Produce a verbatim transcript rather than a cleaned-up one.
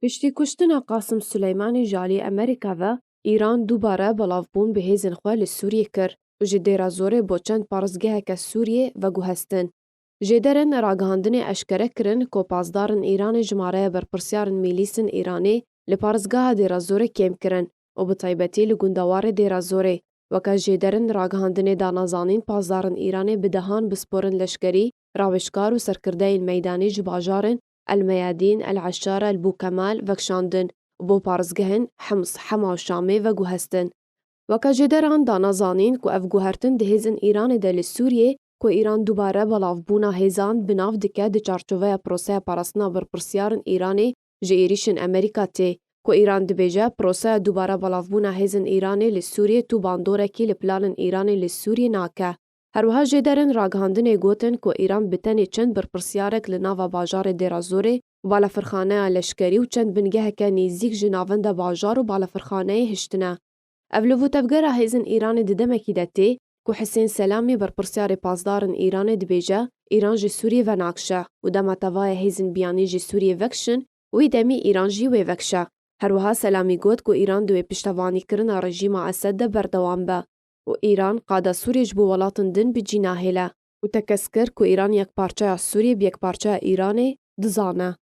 Piştî kuştina Qasim Suleymanî ji alî Amerîka ve, Îran dubare belavbûn bi hêzên xwe li Sûriyê kir û ji Dêra Zorê bo çend parêzgeheke Sûriyê veguhestin. Jêderin ragihandinê eşkere kirin ku pasdarên Îranê jimareya berpirsiyarên mîlîsên Îranê li parêzgeha Dêra Zorê kêm kirin û bi taybetî li gundewarê Dêra Zorê. Weke jêderin ragihandinê da nazanîn, pasdarên Îranê bi dehan pisporên leşkerî, rawêjkar û serkirdeyên meydanî ji bajarên El Meyadîn, El Eşara, El Bûkemal vekişandin û bo parêzgehên Hims, Hema û Şamê veguhestin. Weke jêderan dana zanîn ku ev guhertin di hêzên Îranê de li Sûriyê, ku Îran dubare belavbûna hêzan bi nav dike, di çarçoveya proseya parastina berpirsiyarên Îranê ji êrîşên Amerîka tê, ku Îran dibêje proseya dubare belavbûna hêzên Îranê li Sûriyê tu bandorekî li planên Îranê li Sûriyê nake. Her wiha jêderin ragihandinê gotin ku Îran bi tenê çend berpirsiyarek li nava bajarê Dêra Zorê û balafirxaneya leşkerî û çend bingeheke nêzîk ji navenda bajar û balafirxaneyê hiştine. Ev livûtevgera hêzên Îranê di demekî de tê ku Hisên Selamî, berpirsiyarê pasdarên Îranê, dibêje, Îran ji Sûriyê venakişe û dema tevaya hêzên biyanî ji Sûriyê vekişin, wî demî Îran jî wê vekişe. Her wiha Selamî got ku Îran di wê piştevanîkirina rejîma Esed de berdewam be û Îran qada Sûriyê ji bo welatên din bi cî nahêle û tekez kir ku Îran yekparçeya Sûriyê bi yekparçeya Îranê dizane.